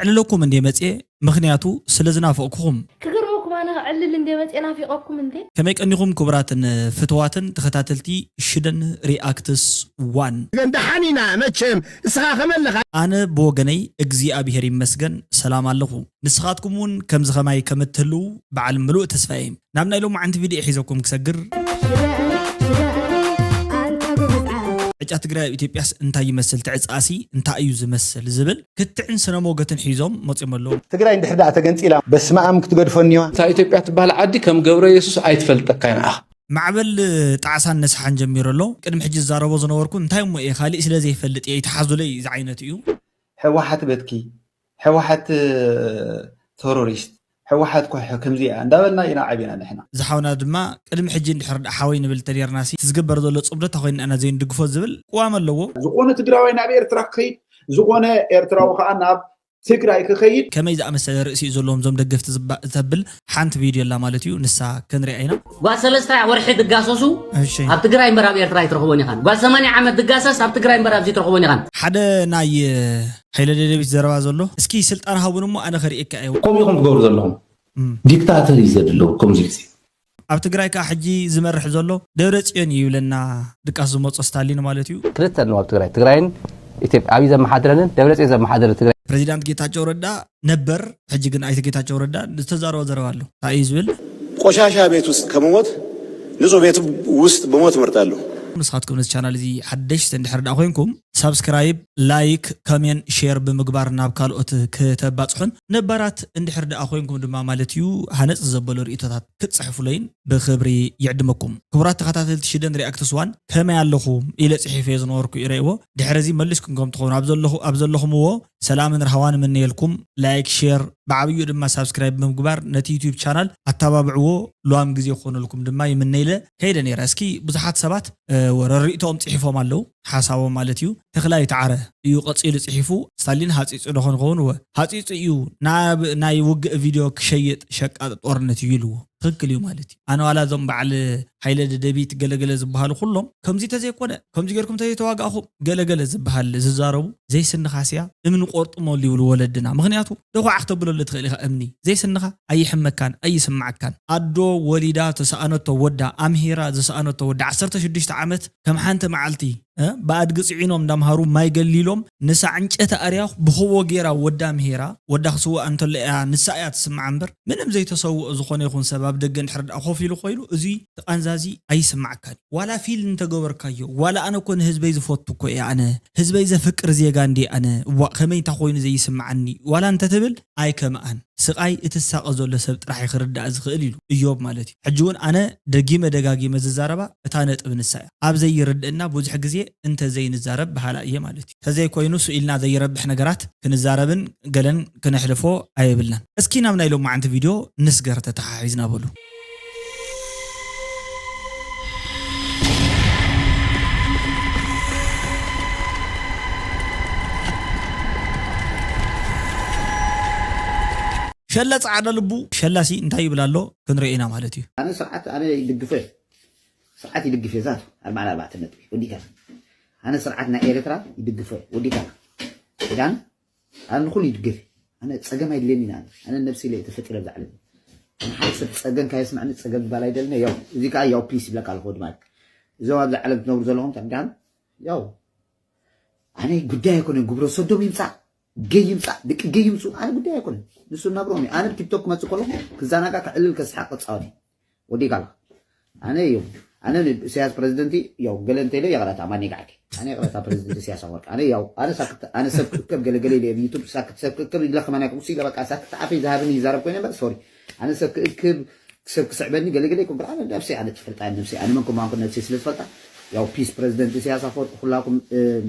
ክዕልለኩም እንዴ መጽኤ፣ ምኽንያቱ ስለ ዝናፈቕኩኹም። ክገርመኩም፣ ኣነ ክዕልል እንዴ መጽኤ ናፊቐኩም እንዴ። ከመይ ቀኒኹም ክቡራትን ፍትዋትን ተኸታተልቲ ሽደን ሪኣክትስ ዋን? ግን ደሓን ኢና መቸም፣ እስኻ ከመለኻ? ኣነ ብወገነይ እግዚኣብሔር ይመስገን ሰላም ኣለኹ። ንስኻትኩም እውን ከምዚ ኸማይ ከም እትህልዉ በዓል ምሉእ ተስፋ እየ። ናብ ናይ ሎማዓንቲ ቪድዮ ሒዘኩም ክሰግር። ዕጫ ትግራይ ኣብ ኢትዮጵያስ እንታይ ይመስል? ትዕጻሲ እንታይ እዩ ዝመስል? ዝብል ክትዕን ስነ ሞገትን ሒዞም መጺኦም ኣለዉ። ትግራይ እንድሕር ደኣ ተገንጺላ በስመኣም ክትገድፎ እኒዋ። እታ ኢትዮጵያ ትበሃል ዓዲ ከም ገብረ የሱስ ኣይትፈልጠካይ ንዓኻ። ማዕበል ጣዕሳን ነስሓን ጀሚሩ ኣሎ። ቅድሚ ሕጂ ዝዛረቦ ዝነበርኩ እንታይ እሞ እየ ካሊእ ስለ ዘይፈልጥ እየ ይትሓዙለይ ዝዓይነቱ እዩ። ሕወሓት በትኪ፣ ሕወሓት ተሮሪስት፣ ሕወሓት ኮሒ ከምዚ እያ እንዳበልና ኢና ዓቢና ንሕና። ዝሓውና ድማ ቅድሚ ሕጂ እንድሕር ደኣ ሓወይ ንብል ተኔርናሲ እቲ ዝግበር ዘሎ ጽምዶ እንታይ ኮይንና ኢና ዘይንድግፎ ዝብል ቅዋም ኣለዎ። ዝኾነ ትግራዋይ ናብ ኤርትራ ክኸይድ፣ ዝኾነ ኤርትራዊ ከዓ ናብ ትግራይ ክኸይድ። ከመይ ዝኣመሰለ ርእሲ እዩ ዘለዎም እዞም ደገፍቲ ዝባ- ዘብል ሓንቲ ቪድዮ ኣላ ማለት እዩ። ንሳ ክንሪኣ ኢና። ጓል ሰለስተ ወርሒ ትጋሰሱ እሺ ኣብ ትግራይ እምበር ኣብ ኤርትራ ኣይትረኽቦን ኢኻን። ጓል ሰማንያ ዓመት ትጋሰስ ኣብ ትግራይ እምበር ኣብዚ ትረኽቦን ኢኻን። ሓደ ናይ ሃይለ ደደቢት ዘረባ ዘሎ እስኪ ስልጣን ሃቡን እሞ ኣነ ከርእየካ እየ። ከምኡ ኢኹም ትገብሩ ዘለኹም ዲክታተር እዩ ዘድለው ከምዚ ግዜ ኣብ ትግራይ ከዓ ሕጂ ዝመርሕ ዘሎ ደብረ ፅዮን እዩ ይብለና ድቃስ ዝመፆ ስታሊን ማለት እዩ። ክልተ ኣለዋ ኣብ ትግራይ ትግራይን ኢትዮጵያ ኣብይ ዘመሓድረንን ደብረ ፅዮን ዘመሓድረ ትግራይ። ፕሬዚዳንት ጌታቸው ረዳ ነበር ሕጂ ግን ኣይተ ጌታቸው ረዳ ዝተዛረቦ ዘረባ ኣሎ እንታይ እዩ ዝብል ቆሻሻ ቤት ውስጥ ከመሞት ንጹህ ቤት ውስጥ ብሞት እመርጣለሁ። ንስኻትኩም ነዚ ቻናል እዚ ሓደሽቲ እንድሕር ደኣ ኮይንኩም ሳብስክራይብ ላይክ ኮሜን ሼር ብምግባር ናብ ካልኦት ክተባፅሑን ነባራት እንድሕር ደኣ ኮይንኩም ድማ ማለት እዩ ሃነፅ ዘበሎ ርእቶታት ክትፅሕፉለይን ብክብሪ ይዕድመኩም። ክቡራት ተኸታተልቲ ሽደን ሪኣክትስ ዋን ከመይ ኣለኹም ኢለ ፅሒፈዮ ዝነበርኩ ይረእዎ ድሕሪ እዚ መሊስኩም ከም ትኾኑ ኣብ ዘለኹ- ኣብ ዘለኹምዎ ሰላምን ራህዋን እምነየልኩም። ላይክ ሼር ብዓብዩ ድማ ሳብስክራይብ ብምግባር ነቲ ዩቲዩብ ቻናል ኣተባብዕዎ። ሉዋም ግዜ ክኾነልኩም ድማ ይምነይለ ከይደ ነይረ። እስኪ ብዙሓት ሰባት ወረሪእቶኦም ፅሒፎም ኣለዉ ሓሳቦም ማለት እዩ። ተኽላይ ተዓረ እዩ ቀፂሉ ፅሒፉ ስታሊን ሃፂፁ ዶ ኾንኸውን ወ ሃፂፁ እዩ ናብ ናይ ውግእ ቪድዮ ክሸይጥ ሸቃጥ ጦርነት እዩ ኢልዎ። ትኽክል እዩ ማለት እዩ። ኣነ ዋላ እዞም በዓል ሃይለ ደደቢት ገለገለ ዝበሃሉ ኩሎም ከምዚ ተዘይኮነ ከምዚ ጌርኩም ተዘይተዋጋእኹም ገለገለ ዝበሃል ዝዛረቡ ዘይስንኻስያ እምኒ ቆርጥመሉ ይብሉ ወለድና። ምኽንያቱ ደኹዓ ክተብለሉ ትኽእል ኢኻ እምኒ ዘይስንኻ ኣይሕመካን ኣይስማዓካን። ኣዶ ወሊዳ ተሰኣነቶ ወዳ ኣምሂራ ዝሰኣነቶ ወዳ ዓሰርተ ሽዱሽተ ዓመት ከም ሓንቲ መዓልቲ ብኣድጊ ፅዒኖም እንዳምሃሩ ማይ ገሊሎም ንሳ ዕንጨቲ ኣርያ ብኽቦ ጌራ ወዳ ምሂራ ወዳ ክስዋእ እንተሎ እያ ንሳ እያ ትስምዓ እምበር ምንም ዘይተሰውኦ ዝኾነ ይኹን ሰብ ኣብ ደገ እንድሕር ደኣ ኮፍ ኢሉ ኮይኑ እዙይ እቲ ቃንዛ እዚ ኣይስማዓካን እዩ ዋላ ፊል እንተገበርካዮ ዋላ ኣነ እኮ ንህዝበይ ዝፈቱ እኮ እየ ኣነ ህዝበይ ዘፍቅር ዜጋ እንድየ ኣነ እዋእ ከመይ እንታይ ኮይኑ ዘይስምዓኒ ዋላ እንተትብል ኣይከምኣን ስቓይ እቲ ዝሳቐ ዘሎ ሰብ ጥራሕ እዩ ክርዳእ ዝኽእል ኢሉ እዮብ ማለት እዩ። ሕጂ እውን ኣነ ደጊመ ደጋጊመ ዝዛረባ እታ ነጥብ ንሳ እያ። ኣብ ዘይርድእና ብዙሕ ግዜ እንተዘይንዛረብ በሃላይ እየ ማለት እዩ። ተዘይኮይኑ ስኢልና ዘይረብሕ ነገራት ክንዛረብን ገለን ክነሕልፎ ኣየብልናን። እስኪ ናብ ናይ ሎማዓንቲ ቪድዮ ንስገር ተተሓሒዝና በሉ። ሸላ ፃዕዳ ልቡ ሸላሲ እንታይ ይብል ኣሎ ክንሪኦ ኢና ማለት እዩ። ኣነ ስርዓት ኣነ ይድግፎ እየ። ስርዓት ይድግፍ እየ ዛት ኣርባዕን ኣርባዕተን ነጥቢ ወዲእካ። ኣነ ስርዓት ናይ ኤርትራ ይድግፎ እየ ወዲእካ። ዳን ኣነ ንኹሉ ይድግፍ እየ። ኣነ ፀገም ኣይድልየኒ ኢና ኣነ ነብሲ ኢለ እየ ተፈጢረ ኣብዚ ዓለም። ኣነ ሓደ ሰብ ፀገም ካየስምዐኒ ፀገም ይባል ኣይደልን እየ። ያው እዚ ከዓ ያው ፒስ ይብለካ ኣለኹ ወዲ ማለት እዞም ኣብዚ ዓለም ትነብሩ ዘለኹም ዳን ያው ኣነ ጉዳይ ኣይኮነን ግብረ ሰዶም ይምፃእ ገይ ይምፃእ ደቂ ገይ ይምፁ ኣነ ጉዳይ ኣይኮነን ንሱ ናብሮም እዩ ኣነ ቲክቶክ ክመፅእ ከለኹ ክዘናጋ ክዕልል ከስሓቅ ክፃወት እዩ ወዲካ ኣለካ ኣነ እዩ ኣነ ኢሳያስ ፕረዚደንቲ ያው ገለ እንተኢለ ይቕረታ ማን ይግዓኪ ኣነ ይቕረታ ፕረዚደንት ኢሳያስ ኣፈወርቂ ኣነ ያው ኣነ ሳክት ኣነ ሰብ ክእከብ ገለ ገለ ኢለ ኣብ ዩቱብ ሳክት ሰብ ክእከብ ኢለ ከማን ኣይኮንኩ ኢለ በቃ ሳክት ኣፈይ ዝሃብኒ ይዛረብ ኮይነ እምበር ሶሪ ኣነ ሰብ ክእክብ ሰብ ክስዕበኒ ገለገለ ይኮንኩ ኣነ ነብሰይ ኣነ ትፈልጣ ነብሰይ ኣነ መን ከማንኩ ነብሰይ ስለ ዝፈልጣ ያው ፒስ ፕረዚደንት ኢሳያስ ኣፈወርቂ ኩላኩም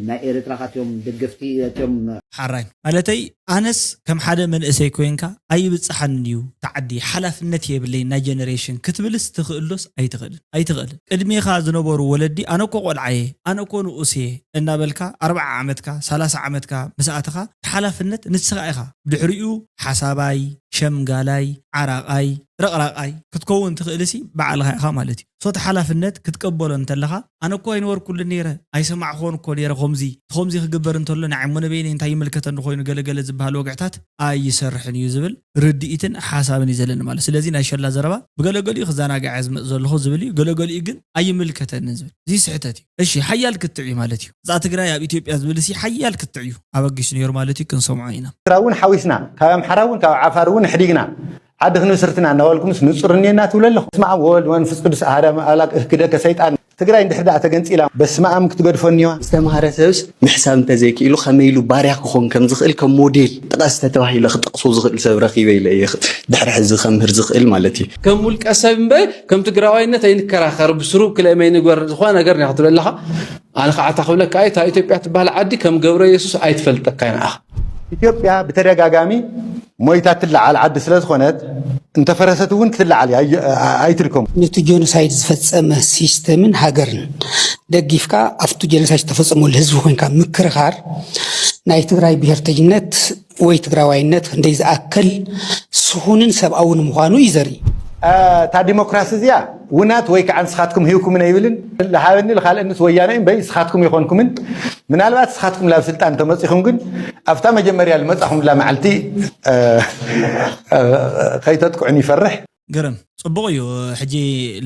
ናይ ኤርትራ ካትዮም ደገፍቲ እትዮም ሓራይ ማለተይ ኣነስ ከም ሓደ መንእሰይ ኮይንካ ኣይብጽሓን እዩ ተዓዲ ሓላፍነት የብለይ ናይ ጀነሬሽን ክትብልስ ትኽእሎስ ኣይትኽእልን ኣይትኽእልን ቅድሜኻ ዝነበሩ ወለዲ ኣነኮ ቆልዓየ ኣነኮ ንኡስየ እናበልካ ኣርብዓ ዓመትካ ሰላሳ ዓመትካ ምስኣትኻ ሓላፍነት ንስኻ ኢኻ ድሕሪኡ ሓሳባይ ሸምጋላይ፣ ዓራቓይ፣ ረቕራቓይ ክትከውን ትኽእልሲ ባዕልኻ ኢኻ ማለት እዩ። ሶ እቲ ሓላፍነት ክትቀበሎ እንተለኻ፣ ኣነ እኮ ኣይነበርኩሉን ነይረ፣ ኣይሰማዕኹዎን እኮ ነይረ፣ ከምዚ ከምዚ ክግበር እንተሎ ንዓይ እሞ ንበይነይ እንታይ ይምልከተኒ ኮይኑ ገለገለ ዝበሃል ወግዕታት ኣይሰርሕን እዩ ዝብል ርድኢትን ሓሳብን እዩ ዘለኒ ማለት። ስለዚ ናይ ሸላ ዘረባ ብገለገሊኡ ክዘናግዐ ዝመፅ ዘለኹ ዝብል እዩ፣ ገለገሊኡ ግን ኣይምልከተንን ዝብል፣ እዚ ስሕተት እዩ። እሺ፣ ሓያል ክትዕ እዩ ማለት እዩ። እዛ ትግራይ ኣብ ኢትዮጵያ ዝብል ሲ ሓያል ክትዕ እዩ ኣበጊሱ ነይሩ ማለት እዩ። ክንሰምዖ ኢና። ኤርትራ እውን ሓዊስና፣ ካብ ኣምሓራ እውን ካብ ዓፋር እውን ኣሕዲግና፣ ዓዲ ክንምስርትና እናበልኩምስ ንጹር እኔና ትብሉ ኣለኹም። በስመ ኣብ ወወልድ ወመንፈስ ቅዱስ ኣሐዱ ኣምላክ እህክደከ ሰይጣን። ትግራይ እንድሕር ደኣ ተገንጺላ በስመ ኣብ ክትገድፎ እኒዋ። ዝተምሃረ ሰብስ ምሕሳብ እንተዘይክኢሉ ከመይ ኢሉ ባርያ ክኾን ከም ዝኽእል ከም ሞዴል ጥቀስ ተተባሂለ ክጠቕሶ ዝኽእል ሰብ ረኺበ ኢለ እየ ድሕሪ ሕዚ ከምህር ዝኽእል ማለት እዩ። ከም ውልቀ ሰብ እምበር ከም ትግራዋይነት ኣይንከራኸር፣ ብስሩብ ክልኤ መይ ንግበር ዝኾነ ነገር ኢና ክትብል ኣለኻ። ኣነ ከዓ እታ ክብለካ እየ፣ እታ ኢትዮጵያ ትበሃል ዓዲ ከም ገብረ የሱስ ኣይትፈልጠካ ኢና። ኢትዮጵያ ብተደጋጋሚ ሞይታ ትለዓል ዓዲ ስለ ዝኾነት፣ እንተፈረሰት እውን ክትለዓል እያ፣ ኣይ-፣ ኣይትድከሙ። ነቲ ጀኖሳይድ ዝፈጸመ ሲስተምን ሃገርን ደጊፍካ ኣብቲ ጀኖሳይድ ዝተፈጸመሉ ህዝቢ ኮይንካ ምክርኻር ናይ ትግራይ ብሄርተኝነት ወይ ትግራዋይነት ክንደይ ዝኣክል ስኹንን ሰብኣውን ምዃኑ እዩ ዘርኢ። እታ ዲሞክራሲ እዚኣ ውናት ወይ ከዓ ንስኻትኩም ሂብኩምን ኣይብልን። ልሃበኒ ልኻልእንስ ወያነ እምበይ ንስኻትኩም ይኾንኩምን። ምናልባት ንስኻትኩም ላብ ስልጣን ተመጺኹም ግን ኣብታ መጀመርያ ልመጻኹምላ መዓልቲ፣ እ፣ እ፣ ከይተጥቅዑን ይፈርሕ። ግርም፣ ጽቡቕ እዩ። ሕጂ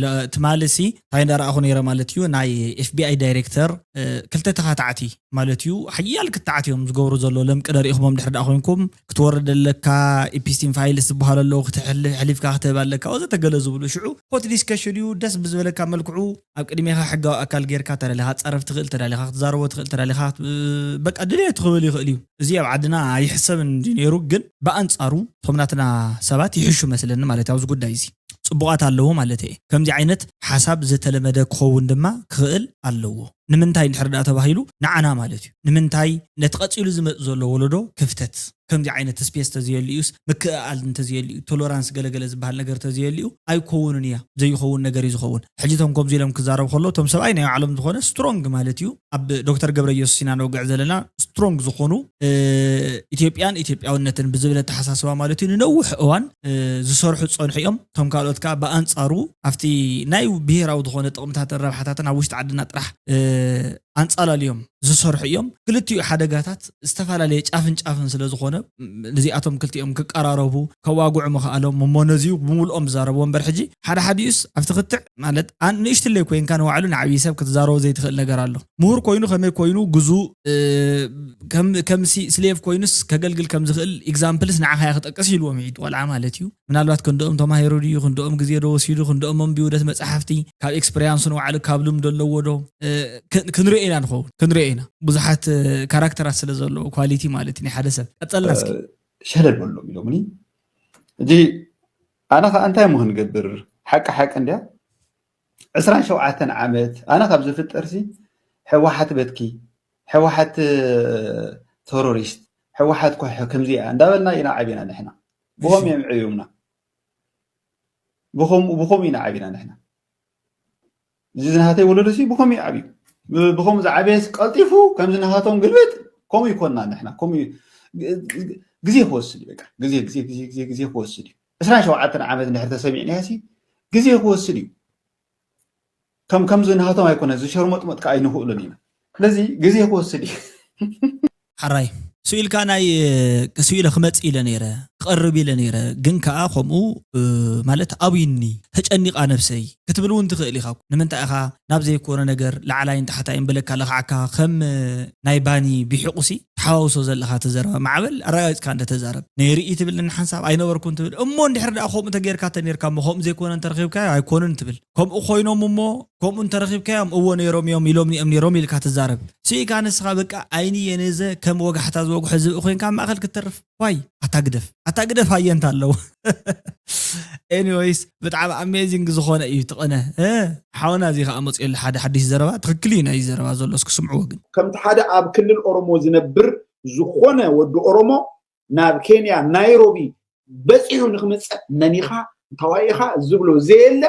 ለ-፣ ትማሊ ሲ እንታይ እንዳረኣኹ ነይረ ማለት እዩ፣ ናይ ኤፍቢኣይ ዳይሬክተር፣ እ፣ ክልተ ተኻታዕቲ ማለት እዩ፣ ሓያል ክትዓት እዮም ዝገብሩ ዘሎ። ለምቅደ ርኢኹሞም ድሕሪ ደኣ ኮይንኩም፣ ክትወርድ ኣለካ፣ ኢፒስቲን ፋይልስ ዝበሃሉ ኣለዉ፣ ክትሕል-፣ ሕሊፍካ ክትህብ ኣለካ፣ ወዘተ ገለ ዝብሉ። ሽዑ ሆት ዲስከሽን እዩ፣ ደስ ብዝበለካ መልክዑ ኣብ ቅድሜኻ ሕጋዊ ኣካል ጌርካ ተዳሊኻ ክትጸረፍ ትኽእል፣ ተዳሊኻ ክትዛረቦ ትኽእል፣ ተዳሊኻ ክት-፣ በቃ ድልየቱ ክብል ይኽእል እዩ። እዚ ኣብ ዓድና ኣይሕሰብን እንድዩ ነይሩ፣ ግን ብኣንጻሩ እቶም ናትና ሰባት ይሕሹ መስለኒ ማለት እዩ ኣብዚ ጉዳይ እዚ። ጽቡቓት ኣለዉ ማለት እየ። ከምዚ ዓይነት ሓሳብ ዝተለመደ ክኸውን ድማ ክኽእል ኣለዎ። ንምንታይ እንድሕር ደኣ ተባሂሉ ንዓና ማለት እዩ። ንምንታይ ነቲ ቀጺሉ ዝመጽእ ዘሎ ወለዶ ክፍተት፣ ከምዚ ዓይነት ስፔስ ተዘየልዩስ፣ ምክእኣል እንተዘየልዩ፣ ቶለራንስ ገለገለ ዝበሃል ነገር ተዘየልዩ ኣይከውንን እያ። ዘይኸውን ነገር እዩ ዝኸውን። ሕጂ እቶም ከምዚ ኢሎም ክዛረቡ ከለዉ፣ እቶም ሰብኣይ ናይ ባዕሎም ዝኾነ ስትሮንግ ማለት እዩ። ኣብ ዶክተር ገብረ ኢየሱስ ኢና ነውግዕ ዘለና። ስትሮንግ ዝኾኑ፣ እ፣ ኢትዮጵያን ኢትዮጵያውነትን ብዝብል ኣተሓሳስባ ማለት እዩ። ንነዊሕ እዋን፣ እ፣ ዝሰርሑ ዝጸንሑ እዮም። እቶም ካልኦት ከኣ ብኣንጻሩ ኣብቲ ናይ ብሄራዊ ዝኾነ ጥቕምታትን ረብሓታትን ኣብ ውሽጢ ዓድና ጥራሕ፣ እ፣ ኣንጻላልዮም ዝሰርሑ እዮም። ክልቲኡ ሓደጋታት ዝተፈላለየ ጫፍን ጫፍን ስለ ዝኾነ፣ ም-፣ ነዚኣቶም ክልቲኦም ክቀራረቡ፣ ከዋግዑ ምኽኣሎም እሞ ነዚኡ ብምልኦም ዝዛረብዎ እምበር፣ ሕጂ ሓደ ሓዲኡስ ኣብቲ ክትዕ ማለት ኣን-፣ ንእሽትለይ ኮይንካ ንባዕሉ ንዓብዪ ሰብ ክትዛረቦ ዘይትኽእል ነገር ኣሎ። ምሁር ኮይኑ ከመይ ኮይኑ ግዙእ፣ እ፣ ከም፣ ከም ሲ-፣ ስሌቭ ኮይኑስ ከገልግል ከም ዝኽእል ኤግዛምፕልስ ንዓኻ እያ ክጠቅስ ኢልዎም እዩ ቆልዓ ማለት እዩ። ምናልባት ክንድኦም ተማሂሩ ድዩ፣ ክንድኦም ግዜ ዶ ወሲዱ፣ ክንድኦም ኣንቢቡ ዶ እቲ መጽሓፍቲ፣ ካብ ኤክስፐሪያንሱ ንባዕሉ ካብ ልምዶ ኣለዎ ዶ፣ እ፣ ክ-፣ ክንሪኦ ኢና ንኸውን፣ ክንሪኦ ኢና። ብዙሓት፣ እ፣ ካራክተራት ስለ ዘለዎ ኳሊቲ ማለት እዩ ናይ ሓደ ሰብ። ቀጸልና እስኪ። እ፣ ሸለል በሎም ኢሎምኒ። ሕጂ ኣነ ኸኣ እንታይ እሞ ክንገብር? ሓቂ ሓቂ እንድያ። ዕስራን ሸውዓተን ዓመት ኣነ ካብ ዝፍጠርሲ ህወሓት በትኪ፣ ህወሓት፣ እ፣ ተሮሪስት፣ ህወሓት ኮ-፣ ከምዚኣ እንዳበልና ኢና ዓቢና ንሕና። ብኸም እዮም ዕብዮምና። ብኸም-፣ ብኸምኡ ኢና ዓቢና ንሕና። እዚ ዝናሃተይ ወለዶ ሲ ብኸምኡ እዩ ዓብዩ። ብ-፣ ብኸምኡ ዝዓበየስ ቀልጢፉ ከምዚ ናሃቶም ግልብጥ ከምኡ ይኮንና ንሕና። ከምኡ እዩ። ግ-፣ ግ-፣ ግዜ ክወስድ እዩ በቃ። ግዜ፣ ግዜ፣ ግዜ፣ ግዜ፣ ግዜ ክወስድ እዩ። ዕስራን ሸውዓተን ዓመት እንድሕር ተሰሚዕናዮ ሲ ግዜ ክወስድ እዩ። ከም፣ ከምዚ ናሃቶም ኣይኮነ፣ ዝሸርመጥመጥ ከኣ ኣይንኽእሎን ኢና። ስለዚ ግዜ ክወስድ እዩ። ሓራይ፣ ስኢልካ ናይ፣ ስኢለ ክመጽእ ኢለ ነይረ፣ ክቐርብ ኢለ ነይረ፣ ግን ከኣ ከምኡ፣ እ፣ ማለት ኣብዩኒ፣ ተጨኒቓ ነብሰይ ክትብል እውን ትኽእል ኢኻ። ንምንታይ ኢኻ ናብ ዘይኮነ ነገር ላዕላይን ታሕታይን ብለካ ለኽዓካ ከም፣ እ፣ ናይ ባኒ ቢሒቑሲ ተሓዋውሶ ዘለኻ ተዘረባ ማዕበል ኣረጋጊጽካ እንደ ተዛረብ። ነይርኢ ትብል ንሓንሳብ ኣይነበርኩን ትብል። እሞ እንድሕር ደኣ ከምኡ ተጌርካ ተኔርካ እሞ ከምኡ ዘይኮነ እንተረኺብካዮ ኣይኮኑን ትብል። ከምኡ ኮይኖም እሞ ከምኡ እንተረኺብካዮም እዎ ነይሮም እዮም ኢሎምኒ እዮም ነይሮም ኢልካ ትዛረብ። ስኢካ ንስኻ በቃ ኣይኒ የኔዘ ከም ወጋሕታ ዝወግሖ ዝብኢ ኮይንካ ኣብ ማእከል ክትተርፍ። ዋይ፣ ኣታ ግደፍ፣ ኣታ ግደፍ ኣየንታ ኣለዉ። ኤኒዌይስ፣ ብጣዕሚ ኣሜዚንግ ዝኾነ እዩ፣ ትቐነ። እ፣ ሓውና እዚ ከኣ መፅዮ ኣሎ ሓደ ሓድሽ ዘረባ፣ ትኽክል እዩ ናይ ዘረባ ዘሎ፣ እስኪ ስምዕዎ ግን። ከምቲ ሓደ ኣብ ክልል ኦሮሞ ዝነብር ዝኾነ ወዲ ኦሮሞ ናብ ኬንያ ናይሮቢ በፂሑ ንክመፅእ መን ኢኻ፣ እንታዋይ ኢኻ ዝብሎ ዘየለ፣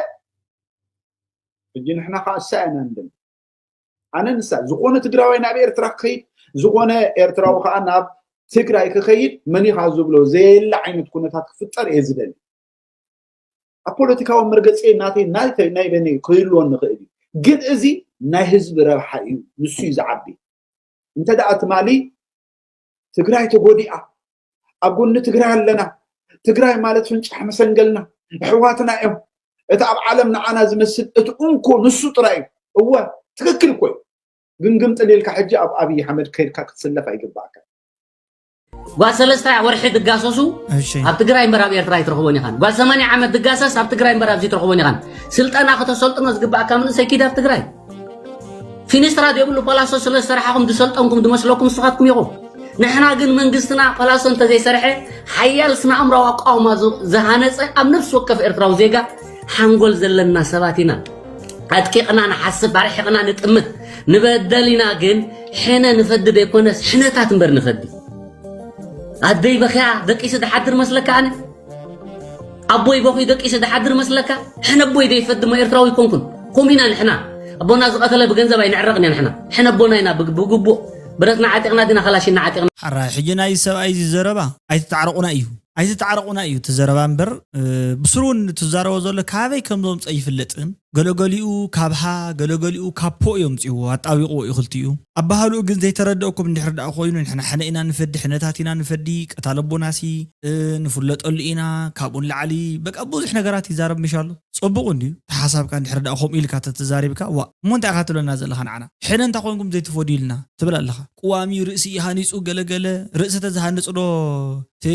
ሕጂ ንሕና ከዓ እሳ ኢና ንብል። ኣነ ንሳ፣ ዝኾነ ትግራዋይ ናብ ኤርትራ ክኸይድ፣ ዝኾነ ኤርትራዊ ከዓ ናብ ትግራይ ክኸይድ መን ኢኻ ዝብሎ ዘየለ ዓይነት ኩነታት ክፍጠር እየ ዝደሊ። ኣብ ፖለቲካዊ መርገፂ ናተይ ናተይ ናይ በኒ ክህልወኒ ይኽእል እዩ፣ ግን እዚ ናይ ህዝቢ ረብሓ እዩ፣ ንሱ እዩ ዝዓቢ። እንተ ደኣ ትማሊ ትግራይ ተጎዲኣ፣ ኣብ ጎኒ ትግራይ ኣለና፣ ትግራይ ማለት ፍንጫሕ መሰንገልና፣ ኣሕዋትና እዮም፣ እቲ ኣብ ዓለም ንዓና ዝመስል እቲ እንኮ ንሱ ጥራይ እዩ። እወ፣ ትክክል እኮ እዩ። ግን ግምጥል ኢልካ ሕጂ ኣብ ኣብይ ኣሕመድ ከይድካ ክትስለፍ ኣይግባእካ። ጓል ሰለስተ ወርሒ ድጋሰሱ ኣብ ትግራይ እምበር ኣብ ኤርትራ ኣይትረኽቦን ኢኻን። ጓል ሰማንያ ዓመት ድጋሰስ ኣብ ትግራይ እምበር ኣብዚ ትረኽቦን ኢኻን። ስልጠና ከተሰልጥኖ ዝግባእካ መንእሰይ ኪድ ኣብ ትግራይ። ፊኒስትራ ዘይብሉ ፓላሶ ስለ ዝሰራሕኹም ዝሰልጠንኩም ዝመስለኩም ንስኻትኩም ኢኹም። ንሕና ግን መንግስትና ፓላሶ እንተዘይሰርሐ ሓያል ስነ ኣእምራዊ ኣቃውማ ዝሃነፀ ኣብ ነፍሲ ወከፍ ኤርትራዊ ዜጋ ሓንጎል ዘለና ሰባት ኢና። ኣጥቂቕና ንሓስብ፣ ኣርሒቕና ንጥምት። ንበደል ኢና ግን ሕነ ንፈዲ ዘይኮነስ ሕነታት እምበር ንፈዲ። ኣደይ በኽያ ደቂሱ ዝሓድር መስለካ? ኣነ ኣቦይ በኺ ደቂሱ ዝሓድር መስለካ? ሕነ ኣቦይ ዘይፈዲ ሞ ኤርትራዊ ኣይኮንኩን። ከምኡ ኢና ንሕና። ኣቦና ዝቐተለ ብገንዘብ ኣይንዕረቕን ኢና ንሕና። ሕነ ኣቦና ኢና ብግ- ብግቡእ ብረትና ዓጢቕና ዲና ከላሽና ዓጢቕና። ሓራይ ሕጂ ናይ ሰብኣይ እዚ ዘረባ ኣይትተዓረቑና እዩ ኣይትተዓረቑና እዩ እቲ ዘረባ እምበር ብስሩ ንትዛረቦ ዘሎ ካበይ ከም ዘምፀ ይፍለጥን ገለገሊኡ ካብ ሃ ገለገሊኡ ካብ ፖ እዮም ፅዎ ኣጣቢቕዎ እዩ ክልቲኡ ኣባህልኡ ግን ዘይተረደእኩም እንድሕር ደኣ ኮይኑ ንሕና ሕነ ኢና ንፈዲ ሕነታት ኢና ንፈዲ ቀታለቦናሲ ንፍለጠሉ ኢና ካብኡ ንላዕሊ በቃ ብዙሕ ነገራት ይዛረብ ምሽ ኣሎ ፀቡቕ እንድዩ እቲ ሓሳብካ እንድሕር ደኣ ከምኡ ኢልካ ተተዛሪብካ ዋ እሞ እንታይ ኢኻ ትብለና ዘለኻ ንዓና ሕነ እንታ ኮንኩም ዘይትፈድዩ ኢልና ትብል ኣለኻ ቅዋም እዩ ርእሲ እዩ ሃኒፁ ገለገለ ርእሲ ተዝሃንፅ ዶ እቲ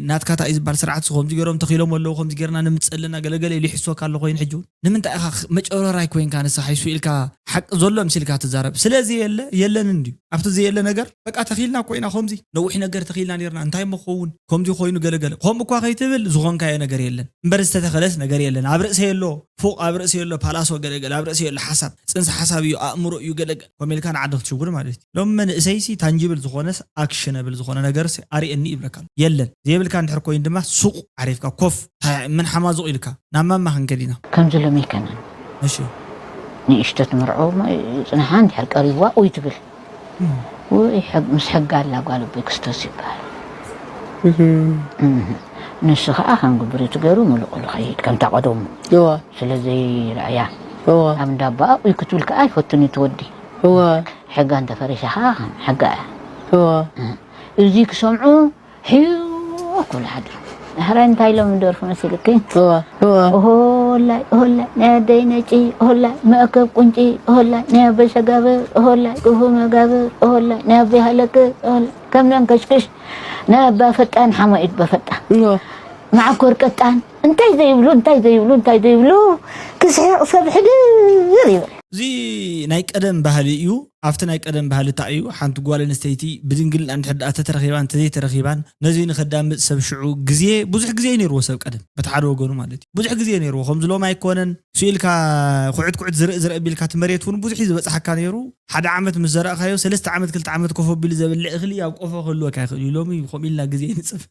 ናትካ እንታይ እዩ ዝበሃል ስርዓት ሲ ከምዚ ገይሮም ተኺሎም ኣለዉ ከምዚ ገይርና ንምፅእ ኣለና ገለገለ ኢሉ ይሕስወካ ኣሎ ኮይኑ ሕጂ እውን ንምንታይ ኢኻ መጨረራይ ኮይንካ ንስኻ ይሱ ኢልካ ሓቂ ዘሎ ምሲልካ ትዛረብ ስለዚ የለ የለን እንድዩ ኣብቲ ዘየለ ነገር በቃ ተኺልና ኮይና ከምዚ ነዊሕ ነገር ተኺልና ነርና እንታይ መኸውን ከምዚ ኮይኑ ገለገለ ከምኡ እኳ ከይትብል ዝኾንካዮ ነገር የለን እምበር ዝተተኸለስ ነገር የለን ኣብ ርእሰ የሎ ፎቕ ኣብ ርእሲ የሎ ፓላሶ ገለገለ ኣብ ርእሲ የሎ ሓሳብ ፅንሰ ሓሳብ እዩ ኣእምሮ እዩ ገለገለ ኮሜልካ ንዓዲ ክትሽውር ማለት እዩ ሎም መንእሰይሲ ታንጅብል ዝኾነስ ኣክሽነብል ዝኾነ ነገርስ ኣርእየኒ ይብለካ ኣሎ የለን ዘይብልካ እንድሕር ኮይኑ ድማ ሱቕ ዓሪፍካ ኮፍ ምን ሓማዙቕ ኢልካ ናብ ማማ ክንከድ ኢና ከምዚ ሎሚ ኣይከነን እሺ ንእሽቶ ትምርዖ ጽንሓ እንድሕር ቀሪብዋ ኡይ ትብል ውይ ሕግ- ምስ ሕጊ ኣላ ጓል ኣቦይ ክስቶስ ይበሃል እህ። ንሱ ከዓ ከም ግብሪ ትገሩ ምሉእ ክሉ ከይድ ከምታ ቀደሙ እወ፣ ስለ ዘይረኣያ እወ፣ ኣብ እንዳቦኣ ኡይ ክትብል ከዓ ኣይፈቱን እዩ ትወዲ እወ፣ ሕጋ እንተፈሪሳ ከዓ ከም ሕጋ እያ እወ፣ እዚ ክሰምዑ ሕዮ ክብሉ ሓድሮም። ዳሕራይ እንታይ ኢሎም ዝደርፉ መሲልኪ? እወ። እወ። ኦሆላይ ኦሆላይ ናይ ኣደይ ነጪ ኦሆላይ መእከብ ቁንጪ ኦሆላይ ናይ ኣበይ ሰጋብር ኦሆላይ ክፉ መጋብር ኦሆላይ ናይ ኣበይ ሃለክት ኦሆላይ ከም መንከሽክሽ ናይ ኣባ ፈጣን ሓማኢት በፈጣ እወ። መዓኮር ቀጣን እንታይ ዘይብሉ እንታይ ዘይብሉ እንታይ ዘይብሉ ክስሕቕ ሰብ ሕድር ይብል። እዚ ናይ ቀደም ባህሊ እዩ። ኣብቲ ናይ ቀደም ባህሊ እንታይ እዩ? ሓንቲ ጓል ኣንስተይቲ ብድንግልና እንድሕር ደኣ ተተረኺባን ተዘይተረኺባን ነዚ ንኸዳምፅ ሰብ ሽዑ ግዜ ብዙሕ ግዜ እዩ ነይርዎ ሰብ ቀደም በቲ ሓደ ወገኑ ማለት እዩ ብዙሕ ግዜ ነይርዎ ከምዚ ሎም ኣይኮነን ስኢልካ ኩዕት ኩዕት ዝርእ ዝርእ ቢልካ እቲ መሬት እውን ብዙሕ እዩ ዝበፅሓካ ነይሩ ሓደ ዓመት ምስ ዘራእካዮ ሰለስተ ዓመት ክልተ ዓመት ኮፍ ኣቢሉ ዘብልዕ እኽሊ ኣብ ቆፎ ክህልወካ ይኽእል እዩ ሎሚ ከምኡ ኢልና ግዜ ንፅብ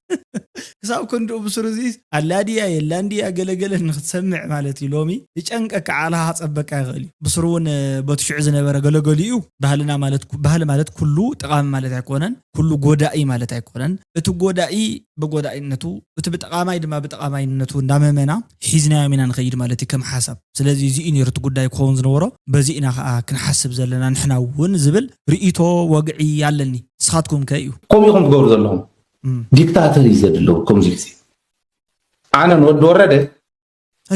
ክሳብ ክንድኡ ብስሩ እዚ ኣላ ድያ የላን ድያ ገለገለ ንክትሰምዕ ማለት እዩ ሎሚ ይጨንቀካ ዓቕልኻ ክፀበካ ይኽእል እዩ ብስሩ እውን በቲ ሽዑ ዝነበረ ገለገሊኡ ባህልና ማለት ባህሊ ማለት ኩሉ ጠቓሚ ማለት ኣይኮነን ኩሉ ጎዳኢ ማለት ኣይኮነን እቲ ጎዳኢ ብጎዳኢነቱ እቲ ብጠቓማይ ድማ ብጠቓማይነቱ እንዳመመና ሒዝናዮም ኢና ንኸይድ ማለት እዩ ከም ሓሳብ ስለዚ እዚ እዩ ነይሩ እቲ ጉዳይ ክኸውን ዝነበሮ በዚ ኢና ከዓ ክንሓስብ ዘለና ንሕና እውን ዝብል ርእይቶ ወግዒ ኣለኒ ንስኻትኩም ከ እዩ ከምኡ ኢኹም ትገብሩ ዘለኹም ዲክታተር እዩ ዘድለው ከምዚ ግዜ ኣነ ንወዲ ወረደ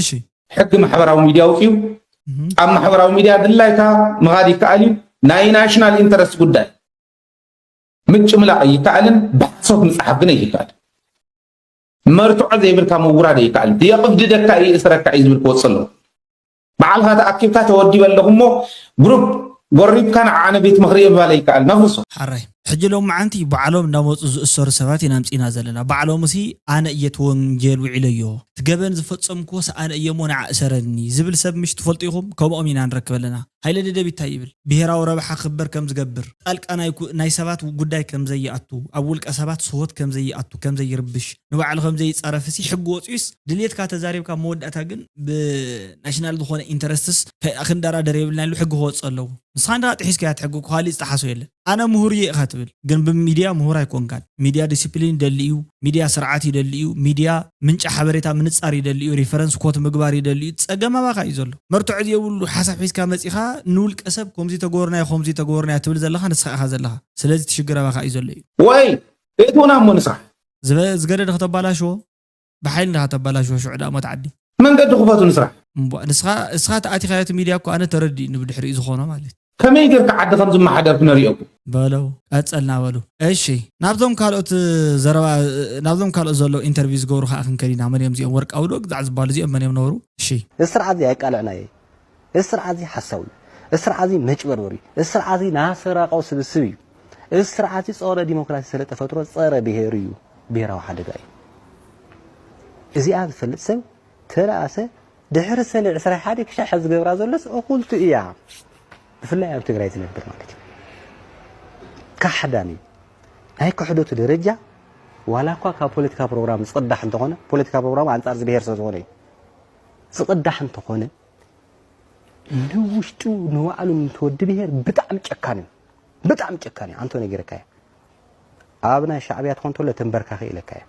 እሺ ሕጊ ማሕበራዊ ሚድያ ኣውፅኡ ኣብ ማሕበራዊ ሚድያ ድላይካ ምኻድ ይከኣል እዩ ናይ ናሽናል ኢንተረስት ጉዳይ ምጭምላቕ ኣይከኣልን ብሓሶት ምፅሓፍ ግን ኣይከኣል መርትዖ ዘይብልካ ምውራድ ኣይከኣልን የቕብድደካ እዩ እስረካ እዩ ዝብል ክወፅእ ኣለዎ ባዕልኻ ተኣኪብካ ተወዲበ ኣለኹ እሞ ግሩፕ ጎሪብካ ንዓነ ቤት ምኽሪ የምባል ኣይከኣል ነፍርሶ ሓራይ ሕጂ ሎም መዓንቲ ባዕሎም እንዳመፁ ዝእሰሩ ሰባት ኢና ኣምፂና ዘለና ባዕሎም ሲ ኣነ እየ ተወንጀል ውዒለዮ እቲ ገበን ዝፈጸምክዎ ሰኣነ እየሞ ንዓ እሰረኒ ዝብል ሰብ ምሽ ትፈልጡ ኢኹም? ከምኦም ኢና ንረክብ ኣለና። ሃይለ ደደቢት እንታይ ይብል? ብሄራዊ ረብሓ ክኽበር ከም ዝገብር፣ ጣልቃ ናይ ኩ-፣ ናይ ሰባት ጉዳይ ከም ዘይኣቱ፣ ኣብ ውልቀ ሰባት ስሆት ከም ዘይኣቱ፣ ከም ዘይርብሽ፣ ንባዕሉ ከም ዘይጻረፍሲ ሕጊ ወጺኡስ ድልየትካ ተዛሪብካ መወዳእታ ግን ብናሽናል ዝኾነ ኢንተረስትስ ከ-፣ ክንደራደር የብልና ኢሉ ሕጊ ክወጽእ ኣለዎ። ንስኻ እንዳ ጥሒስካያ ትሕግግ፣ ካልእ ዝጠሓሶ የለን። ኣነ ምሁር እየ ኢኻ ትብል፣ ግን ብሚድያ ምሁር ኣይኮንካን። ሚድያ ዲሲፕሊን ይደሊ እዩ፣ ሚድያ ስርዓት ይደሊ እዩ፣ ሚድያ ምንጪ ሓበሬታ ምንጻር ይደሊ እዩ፣ ሪፈረንስ ኮት ምግባር ይደሊ እዩ። ጸገም ኣባኻ እዩ ዘሎ። መርትዖ ዘየብሉ ሓሳብ ሒዝካ መጺኻ ንውልቀ ሰብ ከምዚ ተገበርናዮ፣ ከምዚ ተገበርናዮ ትብል ዘለኻ ንስኻ ኢኻ ዘለኻ። ስለዚ እቲ ሽግር ኣባኻ እዩ ዘሎ እዩ። ወይ እትውና እሞ ንስራሕ ዝበ-፣ ዝገደደ ከተባላሽዎ ብሓይሊ እንዳ ከተባላሽዎ ሽዑ ደኣ ሞት ዓዲ። መንገዲ ክፈቱ ንስራሕ። እምቧ፣ ንስኻ፣ ንስኻ ተኣቲኻዮ እቲ ሚድያ እኮ ኣነ ተረዲእኒ ብድሕሪኡ ዝኾኖ ማለት እዩ። ከመይ ጌርካ ዓዲ ከም ዝመሓደር ክነሪኦኩም። በለው፣ ቀጸልና በሉ። እሺ፣ ናብዞም ካልኦት ዘረባ፣ ናብዞም ካልኦት ዘለዉ ኢንተርቪው ዝገብሩ ከኣ ክንከድ ኢና። መን እዮም እዚኦም? ወርቃዊ ዶ ግዛዕ ዝበሃሉ እዚኦም መን እዮም ነበሩ? እሺ። እዚ ስርዓት እዚ ኣየቃልዕናዮ እዩ። እዚ ስርዓት እዚ ሓሳዊ እዩ። እዚ ስርዓት እዚ መጭበርበር እዩ። እዚ ስርዓት እዚ ናሰራቃዊ ስብስብ እዩ። እዚ ስርዓት እዚ ጸረ ዲሞክራሲ ስለ ተፈጥሮ ጸረ ብሄር እዩ። ብሄራዊ ሓደጋ እዩ። እዚኣ ዝፈልጥ ሰብ ተለኣሰ ድሕሪ ሰነ ዕስራ ሓደ ክሻሕ ዝገብራ ዘሎስ እኹልቱ እያ። ብፍላይ ኣብ ትግራይ ዝነብር ማለት እዩ። ካሕዳም እዩ። ናይ ክሕደቱ ደረጃ ዋላ እኳ ካብ ፖለቲካ ፕሮግራም ዝቕዳሕ እንተኾነ፣ ፖለቲካ ፕሮግራም ኣንጻር እዚ ብሄር ስለ ዝኾነ እዩ። ዝቕዳሕ እንተኾነ፣ ንውሽጡ ንባዕሉ ንትወዲ ብሄር ብጣዕሚ ጨካን እዩ። ብጣዕሚ ጨካን እዩ። ኣንቶ ነጊረካ እየ። ኣብ ናይ ሻዕብያ ትኾን ተሎ ተንበርካኺ ኢለካ እየ።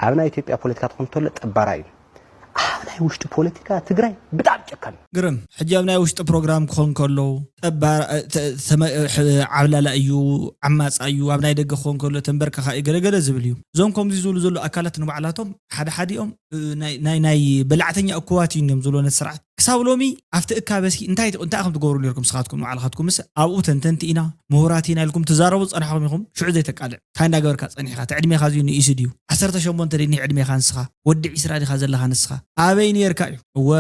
ኣብ ናይ ኢትዮጵያ ፖለቲካ ትኾን ተሎ ጠባራ እዩ። ኣብ ናይ ውሽጢ ፖለቲካ ትግራይ ብጣዕሚ ጨካን እዩ። ግርም። ሕጂ ኣብ ናይ ውሽጢ ፕሮግራም ክኾን ከሎ ጠባራ፣ ተ-፣ ተመ-፣ ሕ-፣ ዓብላላ እዩ፣ ዓማጻ እዩ። ኣብ ናይ ደገ ክኾን ከሎ ተንበርካኻ እዩ፣ ገለገለ ዝብል እዩ። እዞም ከምዚ ዝብሉ ዘለዉ ኣካላት ንባዕላቶም ሓደ ሓዲኦም፣ እ፣ ናይ፣ ናይ፣ ናይ በላዕተኛ እኩባት እዩ እዮም ዝብሎ ነቲ ስርዓት። ክሳብ ሎሚ ኣብቲ እካበሲ እንታይ፣ እንታይ ከም ትገብሩ ነርኩም ንስኻትኩም ንባዕልኻትኩምስ ኣብኡ ተንተንቲ ኢና፣ ምሁራት ኢና ኢልኩም ትዛረቡ ዝጸናሕኩም ኢኹም፣ ሽዑ ዘይተቃልዕ። እንታይ እንዳገበርካ ጸኒሕካ? እቲ ዕድሜኻ እዚዩ ንኢሱ ድዩ? ዓሰርተ ሸሞንተ ድዩ ዕድሜኻ ንስኻ? ወዲ ዒስራ ዲኻ ዘለኻ ንስኻ? ኣበይ ነርካ እዩ? እወ፣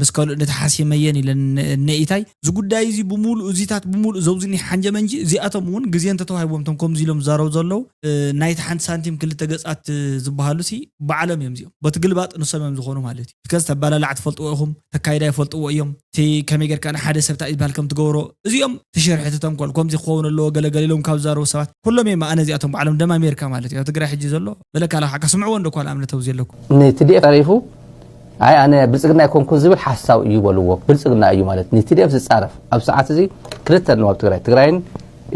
ምስ ካልእ ነቲ ሓሲመየን ኢለን ነ-፣ ነኢታይ፣ እዚ ጉዳይ እዚ ብምሉእ፣ እዚታት ብምሉእ ዘውዝኒ ሓንጀመንጂ፣ እዚኣቶም እውን ግዜ እንተተዋሂቦም፣ እቶም ከምዚ ኢሎም ዝዛረቡ ዘለዉ፣ እ፣ ናይቲ ሓንቲ ሳንቲም ክልተ ገጻት ዝበሃሉሲ ባዕሎም እዮም እዚኦም። በቲ ግልባጥ ንሶም እዮም ዝኾኑ ማለት እዩ። እስከ ዝተባላላዕ ትፈልጥዎ ኢኹም፣ ተካይዳ ይፈልጥዎ እዮም። እቲ ከመይ ጌርካ ንሓደ ሰብ እንታይ ዝበሃል ከም ትገብሮ፣ እዚኦም እቲ ሽርሒ፣ እቲ ተንኮል፣ ከምዚ ክኸውን ኣለዎ፣ ገለ ገለ ኢሎም ካብ ዝዛረቡ ሰባት፣ ኩሎም እዮም ኣነ እዚኣቶም ባዕሎም ደም ኣሜሪካ ማለት እዩ። ኣብ ትግራይ ሕጂ ዘሎ በለካ ለካ ከስምዕዎ እንዶ ኳል ኣምነት ኣብዚ ኣለኩም። ንትዲኤፍ ተሪፉ፣ ኣይ ኣነ ብልጽግና ኣይኮንኩን ዝብል ሓሳዊ እዩ በልዎ። ብልጽግና እዩ ማለት ንትዲኤፍ ዝጻረፍ። ኣብ ሰዓት እዚ ክልተ ኣለዋ ኣብ ትግራይ። ትግራይን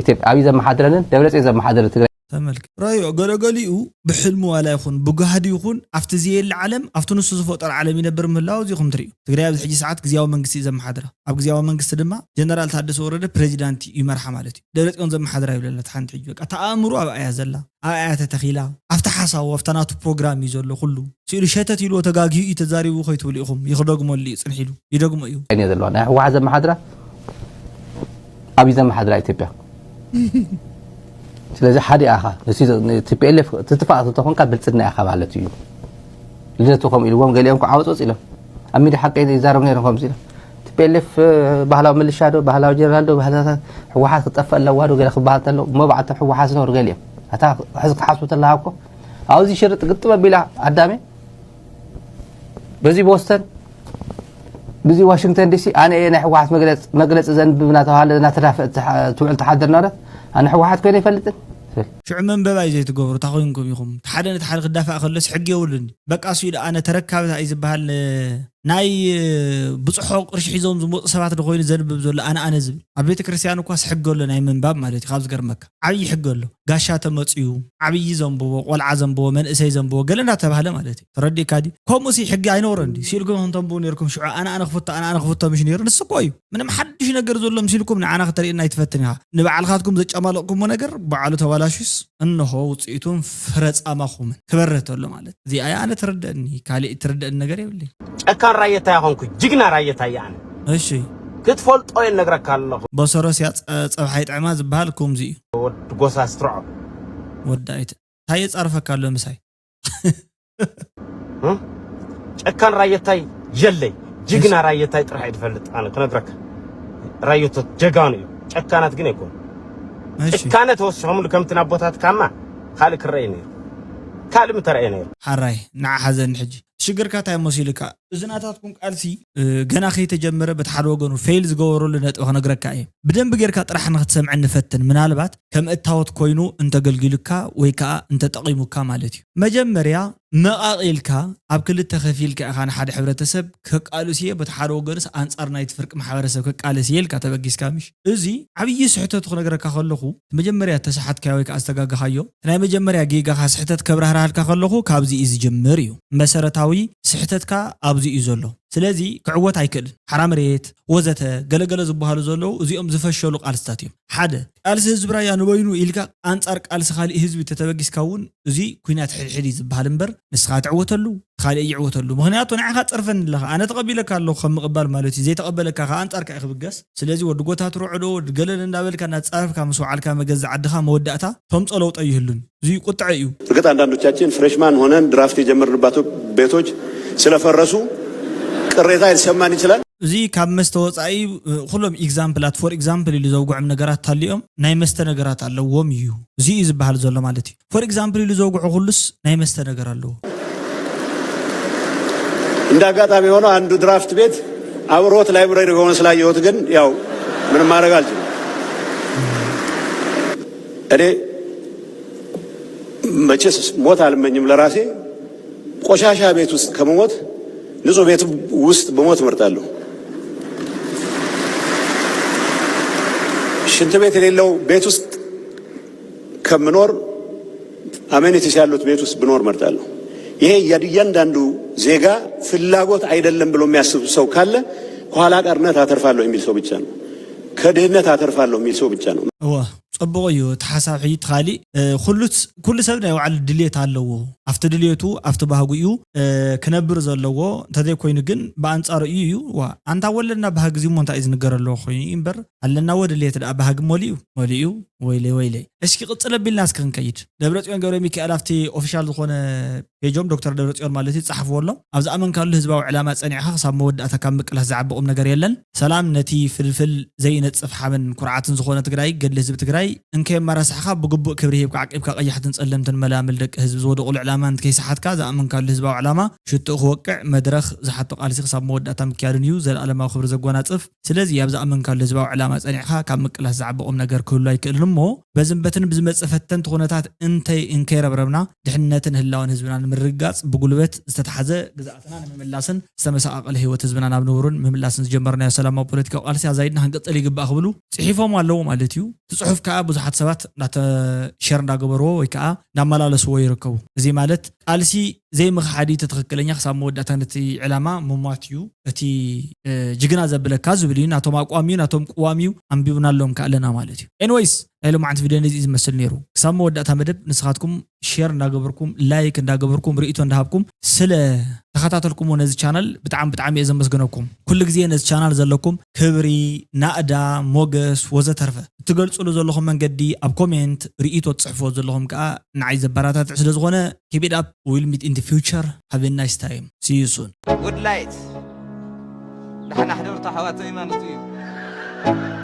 ኢትዮጵያ፣ ኣብይ ዘመሓድረንን ደብረጽዮን ዘመሓድረን ትግራይ። ተመልከት። ራዮ ገለገሊኡ ብሕልሚ ዋላ ይኹን ብጋህዲ ይኹን ኣብቲ ዘየለ ዓለም፣ ኣብቲ ንሱ ዝፈጠሮ ዓለም ይነብር ምህላው እዚኹም ትርእዩ። ትግራይ ኣብዚ ሕጂ ሰዓት ግዝያዊ መንግስቲ እዩ ዘመሓድራ። ኣብ ግዝያዊ መንግስቲ ድማ ጀነራል ታደሰ ወረደ ፕሬዚዳንት እዩ፣ ይመርሓ ማለት እዩ። ደብረጽዮን ዘመሓድራ ይብለና እቲ ሓንቲ ሕጂ በቃ ተኣምሩ ኣብኣ እያ ዘላ። ኣብኣ እያ ተተኺላ። ኣብቲ ሓሳቡ፣ ኣብታ ናቱ ፕሮግራም እዩ ዘሎ ኩሉ። ስኢሉ ሸተት ኢልዎ ተጋጊዩ እዩ ተዛሪቡ ከይትብሉ ኢኹም። ይኽደግመሉ እዩ፣ ጽንሕ ኢሉ ይደግሞ እዩ። እኔ ዘለዋ ናይ ህወሓት ዘመሓድራ ኣብይ ዘመሓድራ ኢትዮጵያ። ስለዚ ሓደ ኢኻ። ንሱ ቲ ፒ ኤል ኤፍ ትጥፋእ ተኾንካ ብልጽግና ኢኻ ማለት እዩ። ልደቱ ከምኡ ኢልዎም ገሊኦም ክዓወፁ ወፂ ኢሎም ኣብ ሚድያ ሓቀይ ይዛረቡ ነይሮም ከምዚ ኢሎም ቲ ፒ ኤል ኤፍ ባህላዊ ምልሻ ዶ ባህላዊ ጀነራል ዶ ባህላታት ህወሓት ክጠፍእ ኣለዋ ዶ ገለ ክበሃል ተሎ እሞ በዓልቶም ህወሓት ዝነበሩ ገሊኦም ኣታ ሕዚ ክትሓስቡ ተለሃብኮ ኣብዚ ሽርጥ ግጥም ኣቢላ ኣዳሜ በዚ ቦስተን ብዚ ዋሽንግተን ዲሲ ኣነ እየ ናይ ህወሓት መግለፂ ዘንብብ እናተባሃለ እናተዳፈ ትውዕል ትሓድር ነበረት ኣነ ህወሓት ኮይነ ይፈልጥን። ሽዑ መንበባይ ዘይትገብሩ እንታይ ኮይንኩም ኢኹም? እቲ ሓደ ነቲ ሓደ ክዳፋእ ከሎስ ሕጊ የብሉን። በቃ እሱ ኢሉ ኣነ ተረካብታ እዩ ዝበሃል። ናይ ብፅሖ ቅርሺ ሒዞም ዝመፁ ሰባት ዶ ኮይኑ ዘንብብ ዘሎ ኣነ ኣነ ዝብል ኣብ ቤተ ክርስቲያን እኳስ ሕጊ ኣሎ ናይ ምንባብ ማለት እዩ። ካብ ዝገርመካ ዓብዪ ሕጊ ኣሎ። ጋሻ ተመፅዩ ዓብዪ ዘንብቦ ቆልዓ ዘንብቦ መንእሰይ ዘንብቦ ገለ እንዳተባህለ ማለት እዩ። ተረዲእካ ድዩ? ከምኡ ሲ ሕጊ ኣይነበሮን ድዩ? ስኢልኩም ኢኹም ተንብቡ ነርኩም ሽዑ ኣነ ኣነ ክፍቶ ኣነ ኣነ ክፍቶ ምሽ ነይሩ ንሱ እኮ እዩ። ምንም ሓድሽ ነገር ዘሎ ምሲልኩም ንዓና ክተርእየና ኣይትፈትን ኢኻ። ንባዕልኻትኩም ዘጨማለቕኩሞ ነገር ባዕሉ ተባላሹስ እንሆ ውፅኢቱን ፍረ ጻማኹምን ክበርህ ተሎ ማለት እዚኣ እያ ኣነ ትርደእኒ። ካሊእ ትርደእኒ ነገር የብለይ። ጨካን ራየታይ ኣኾንኩ ጅግና ራየታይ ኣነ እሺ ክትፈልጦ እየ ነግረካ ኣለኹ። በሰሮስ እያ ጸ- ጸብሓይ ጥዕማ ዝበሃል ከምዚ እዩ። ወዲ ጎሳ ስትርዖ ወዲ ኣይተ እንታይ የጻርፈካ ኣሎ ምሳይ? ጨካን ራየታይ የለይ። ጅግና ራየታይ ጥራሕ እየ ዝፈልጥ ኣነ ክነግረካ። ራየቶት ጀጋኑ እዩ። ጨካናት ግን ኣይኮኑ። እሺ ጭካነ ተወሲኾምሉ ከምቲ ናቦታትካማ ካልእ ክረኣይ ነይሩ። ካልእ ምተረኣየ ነይሩ። ሓራይ ንዓ ሓዘኒ ሕጂ። ሽግርካ እንታይ መሲሉካ? እዚ ናታትኩም ቃልሲ ገና ከይተጀመረ በቲ ሓደ ወገኑ ፌል ዝገበረሉ ነጥቢ ክነግረካ እየ። ብደንቢ ጌርካ ጥራሕ ንክትሰምዐን ንፈትን። ምናልባት ከም እታወት ኮይኑ እንተገልጊሉካ ወይ ከዓ እንተጠቒሙካ ማለት እዩ። መጀመርያ መቓቒልካ ኣብ ክልተ ከፊልካ ኢኻ ንሓደ ሕብረተሰብ ከቃልስ እየ፣ በቲ ሓደ ወገንስ ኣንጻር ናይቲ ፍርቂ ማሕበረሰብ ከቃልስ እየ ኢልካ ተበጊስካ ምሽ? እዚ ዓብዪ ስሕተቱ ክነግረካ ከለኹ መጀመርያ ተሰሓትካዮ ወይ ከዓ ዝተጋገኻዮ ናይ መጀመርያ ጌጋኻ ስሕተት ከብራህርሃልካ ከለኹ ካብዚ እዩ ዝጅምር እዩ። መሰረታዊ ስሕተትካ ኣብዚ እዩ ዘሎ። ስለዚ ክዕወት ኣይክእልን። ሓራ መሬት ወዘተ ገለገለ ዝበሃሉ ዘለዉ እዚኦም ዝፈሸሉ ቃልስታት እዮም። ሓደ ቃልሲ ህዝቢ ራያ ንበይኑ ኢልካ ኣንጻር ቃልሲ ካሊእ ህዝቢ ተተበጊስካ እውን እዚ ኩናት ሕድሕድ እዩ ዝበሃል እምበር ንስኻ ትዕወተሉ እቲ ካሊእ ይዕወተሉ። ምክንያቱ ንዓኻ ጸርፈኒ ኣለኻ ኣነ ተቐቢለካ ኣለኹ ከም ምቕባል ማለት እዩ። ዘይተቐበለካ ከኣ ኣንጻርካ እዩ ክብገስ። ስለዚ ወዲ ጎታትሮ ዕዶ ወዲ ገለል እንዳበልካ እናተጻረፍካ ምስ ወዓልካ መገዛ ዓድኻ መወዳእታ ተምጾ ለውጦ ይህሉን። እዚ ቁጥዐ እዩ። እርግጥ አንዳንዶቻችን ፍሬሽማን ሆነን ድራፍት የጀመርንባቸው ቤቶች ስለፈረሱ ቅሬታ ሊሰማን ይችላል። እዚ ካብ መስተ ወፃኢ ኩሎም ኤግዛምፕላት ፎር ኤግዛምፕል ኢሉ ዘውግዖም ነገራት ታሊኦም ናይ መስተ ነገራት ኣለዎም እዩ። እዚ እዩ ዝበሃል ዘሎ ማለት እዩ። ፎር ኤግዛምፕል ኢሉ ዘውግዖ ኩሉስ ናይ መስተ ነገር ኣለዎ። እንደ አጋጣሚ ሆኖ አንዱ ድራፍት ቤት አብሮት ላይብረሪ ሆኖ ስላየሁት ግን ያው ምንም ማድረግ አልችልም። እኔ መቼስ ሞት አልመኝም ለራሴ። ቆሻሻ ቤት ውስጥ ከመሞት ንጹህ ቤት ውስጥ ብሞት እመርጣለሁ። ሽንት ቤት የሌለው ቤት ውስጥ ከምኖር አሜኒቲስ ያሉት ቤት ውስጥ ብኖር እመርጣለሁ። ይሄ የእያንዳንዱ ዜጋ ፍላጎት አይደለም ብሎ የሚያስብ ሰው ካለ ከኋላ ቀርነት አተርፋለሁ የሚል ሰው ብቻ ነው። ከድህነት አተርፋለሁ የሚል ሰው ብቻ ነው። እወ፣ ጽቡቕ እዩ። እቲ ሓሳብ ሕጂ እቲ ካሊእ ኩሉ ሰብ ናይ ባዕሉ ድልየት ኣለዎ። ኣብቲ ድልየቱ ኣብቲ ባህጉ እዩ ክነብር ዘለዎ። እንተዘይኮይኑ ግን ብኣንጻሩ እዩ እዩ ዋ ኣንታ ወለድና ባህጊ እዚ እሞ እንታይ እዩ ዝንገር ኣለዎ ኮይኑ እዩ እምበር ኣለናዎ ድልየት ደኣ ባህጊ መሊኡ መሊኡ። ወይለይ ወይለይ። እስኪ ቅጽል ኣቢልና እስኪ ክንከይድ። ደብረጽዮን ገብረ ሚካኤል ኣብቲ ኦፊሻል ዝኾነ ፔጆም ዶክተር ደብረጽዮን ማለት እዩ ዝጸሓፍዎ ኣሎ። ኣብ ዝኣመንካሉ ህዝባዊ ዕላማ ጸኒዕኻ ክሳብ መወዳእታ ካብ ምቅላስ ዝዓቢ ቁም ነገር የለን። ሰላም ነቲ ፍልፍል ዘይነጽፍ ሓበን ኩርዓትን ዝኾነ ትግራይ፣ ገድሊ ህዝቢ ትግራይ እንከየመራሳሕኻ ብግቡእ ክብሪ ሂብካ ዓቂብካ ቀያሕትን ጸለምትን መላምል ደቂ ህዝቢ ዝወደቑሉ ዕላማ እንተከይሰሓትካ ዝኣመንካሉ ህዝባዊ ዕላማ ሽትኡ ክወቅዕ መድረኽ ዝሓቶ ቃልሲ ክሳብ መወዳእታ ምክያድን እዩ ዘለኣለማዊ ክብሪ ዘጎናጽፍ። ስለዚ ኣብ ዝኣመንካሉ ህዝባዊ ዕላማ ጸኒዕኻ ካብ ምቅላስ ዝዓቢ ቁም ነገር ክህሉ ኣይክእልን እሞ በዝንበትን ብዝመጽእ ፈተንቲ ኩነታት እንተይ እንከይረብረብና ድሕንነትን ህላወን ህዝብና ንምርግጋጽ ብጉልበት ዝተታሕዘ ግዝኣትና ንምምላስን ዝተመሰቓቐለ ህይወት ህዝብና ናብ ንቡርን ምምላስን ዝጀመርናዮ ሰላማዊ ፖለቲካዊ ቃልሲ ኣዛይድና ክንቅጽል ይግባእ ክብሉ ጽሒፎም ኣለዉ ማለት እዩ። እቲ ጽሑፍ ከኣ ብዙሓት ሰባት እናተ ሸር እንዳገበርዎ ወይ ከኣ እናመላለስዎ ይርከቡ። እዚ ማለት ቃልሲ ዘይምኽሓድ እዩ እቲ ትኽክለኛ ክሳብ መወዳእታ ነቲ ዕላማ ምሟት እዩ እቲ ጅግና ዘብለካ ዝብል እዩ። ናቶም ኣቋም እዩ ናቶም ቅዋም እዩ ኣንቢብናሎም ከኣለና ማለት እዩ። ኤንወይስ ናይ ሎማዓንቲ ቪድዮ ነዚ እዩ ዝመስል ነይሩ። ክሳብ መወዳእታ መደብ ንስኻትኩም ሼር እንዳገበርኩም ላይክ እንዳገበርኩም ርእይቶ እንዳሃብኩም ስለ ተኸታተልኩምዎ ነዚ ቻናል ብጣዕሚ ብጣዕሚ እየ ዘመስግነኩም። ኩሉ ግዜ ነዚ ቻናል ዘለኩም ክብሪ ናእዳ ሞገስ ወዘተርፈ እትገልፅሉ ዘለኹም መንገዲ ኣብ ኮሜንት ርእይቶ ትፅሕፍዎ ዘለኹም ከዓ ንዓይ ዘበረታትዕ ስለ ዝኾነ keep it up, we'll meet in the future, have a nice time, see you soon. Good light. ደሓን ኣሕደርቱ ኣሕዋተይ ማለት እዩ።